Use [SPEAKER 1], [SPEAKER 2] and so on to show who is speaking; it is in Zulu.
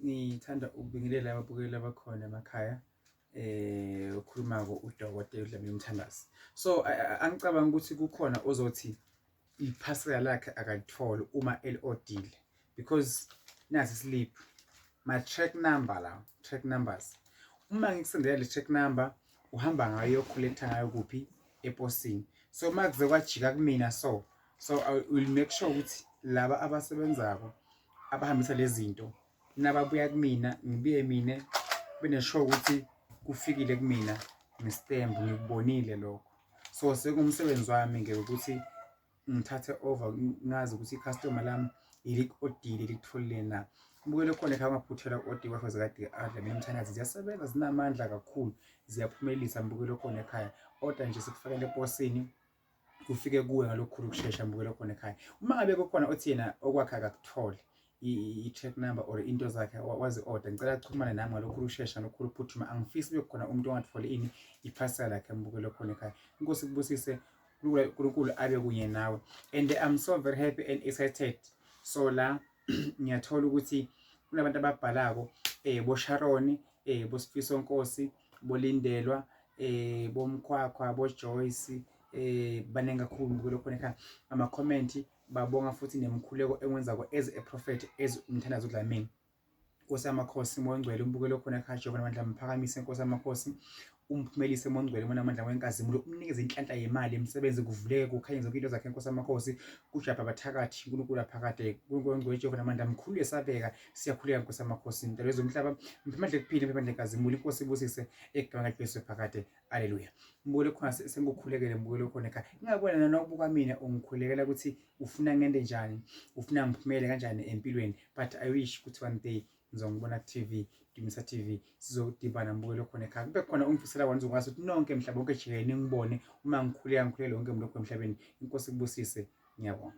[SPEAKER 1] Ngithanda ukubingelela ababukeli abakhona emakhaya. Ukhulumako uDokotela uDlamini Mthandazi. So angicabangi ukuthi kukhona ozothi iphasela lakhe akalitholi uma eli-odile because nasi islip ma track number la, track numbers. Uma ngikusendela le track number uhamba ngayo uyocollecta ngayo kuphi? Eposini. So uma kuze kwajika kumina, so I will make sure ukuthi laba abasebenzako abahambisa lezi zinto nababuya kumina, ngibuye mina bene-sure ukuthi kufikile kumina ngestembu, ngikubonile lokho. So sekuwumsebenzi wami-ke ukuthi ngithathe over, ngazi ukuthi i-customer lami iliku-odile, likutholile na. Ubukele khona ekhaya, ungaphuthelwa u-ode kwakho zikade adla Mthandazi. Ziyasebenza, zinamandla kakhulu, ziyaphumelelisa. Mbukelo khona ekhaya, order nje, sikufakele eposini, kufike kuwe ngalokukhulu ukushesha. Mbukelo khona ekhaya, uma ngabe kukhona othi yena okwakhe akakuthole i-track number or into zakhe wazi-order, ngicela axhumane nami ngalokhulu ukushesha nokukhulu ukuphuthuma. Angifisi kube khona umuntu ongatholi ini iphasela lakhe. Mbukelo khona ekhaya, inkosi kubusise, uNkulunkulu abe kunye nawe. And I'm so very happy and excited. So la ngiyathola ukuthi kunabantu ababhalako, boSharon, boSifiso Nkosi, boLindelwa, boMkhwakhwa, boJoyce, baningi kakhulu, mbukelo khona ekhaya. Ama-comment babonga futhi nemikhuleko engiwenzako as a prophet, as umthandazo uDlamini. Nkosi yamakhosi, Moya Ongcwele, umbukelo khona ekhaya, Jehova namandla, mphakamise. Nkosi yamakhosi, umphumelise. Moya Ongcwele, Moya namandla wenkazimulo, umnikeze inhlanhla yemali, emsebenzi, kuvuleke, kukhanye zonke into zakhe. Nkosi yamakhosi, kujabha abathakathi. uNkulunkulu aphakade, uNkulunkulu ongcwele, Jehova namandla, mkhulu, yesabeka. Siyakhuleka, Nkosi yamakhosi, intalo yezomhlaba, mphemandle kuphila, mphemandle nkazimulo. Inkosi ibusise egameni likaJesu phakade, aleluya. Mbukelo khona, sengikukhulekele, mbukelo khona ekhaya. Ingakubona nokubuka mina, ungikhulekela ukuthi ufuna ngente njani, ufuna ngiphumele kanjani empilweni, but I wish ukuthi one day ngizongibona ku-TV, Dumisa TV, sizodibana, mbukelo khona ekhaya. Kube khona ungifisela kona, ngizokwazi ukuthi nonke mhlaba wonke jikelele ningibone uma ngikhuleka, ngikhulele wonke umuntu okho emhlabeni. Inkosi kubusise, ngiyabonga.